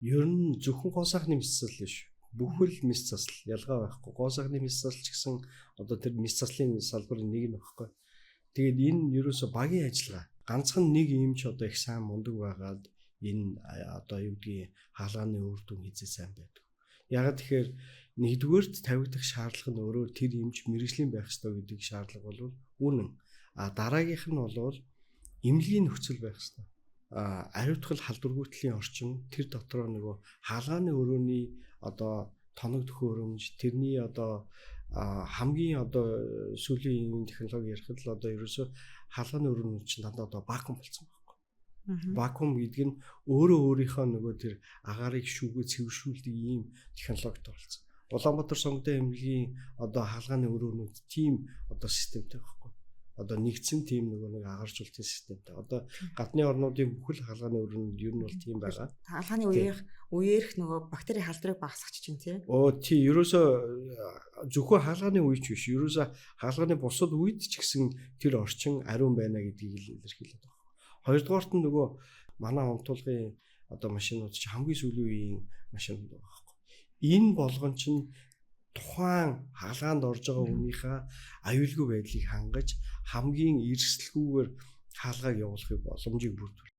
Ер нь зөвхөн гоо сайхны мэс засал биш. Бүхэл мэс засал ялгаа байхгүй. Гоо сайхны мэс засал ч гэсэн одоо тэр мэс заслын салбарын нэг нь багхгүй. Тэгээд энэ ерөөсө багийн ажиллагаа. Ганцхан нэг юм ч одоо их сайн мундаг байгаад энэ одоо юу гэдгийг хаалганы үр дүн хэзээ сайн байдаг. Ягаад тэгэхээр нэгдүгээрт тавигдах шаардлага нь өөрөө тэр эмч мэргэжлийн байх ёстой гэдэг шаардлага бол үнэн. А дараагийнх нь бол эмнэлгийн нөхцөл байх ёстой. А ариутгал халдваргүйтлийн орчин, тэр дотроо нөгөө хаалганы өрөөний одоо тоног төхөөрөмж, тэрний одоо хамгийн одоо сүүлийн үеийн технологи ярихад л одоо ерөөсөө хаалганы өрөөний чинь дандаа одоо вакуум болсон байхгүй. Вакуум гэдэг нь өөрөө өөрийнхөө нөгөө тэр агаарыг шүүгээ цэвэршүүлдэг ийм технологитой болсон. Улаанбаатар сонгодог эмнэлгийн одоо хаалганы өрөөнүүд тийм одоо системтэй байхгүй. Одоо нэгдсэн тийм нөгөө нэг агааржуулалтын системтэй. Одоо гадны орнуудын бүхэл хаалганы өрөөнд ер нь бол тийм байгаа. Хаалганы үеих үеэрх нөгөө бактери халдварыг багасгах чинь тийм. Оо тий, ерөөсөө зөвхөн хаалганы үе ч биш. Ерөөсөө хаалганы бусад үед ч гэсэн тэр орчин ариун байна гэдгийг л илэрхийлээд байгаа. Хоёрдугаарт нь нөгөө манай унтуулгын одоо машинууд чи хамгийн сүүлийн үеийн машинууд байгаа байхгүй. Энэ болгон чинь тухайн хаалгаанд орж байгаа хүнийхээ аюулгүй байдлыг хангаж хамгийн эрсдэлгүйгээр хаалгааг явуулахыг боломжийг бүрдүүл.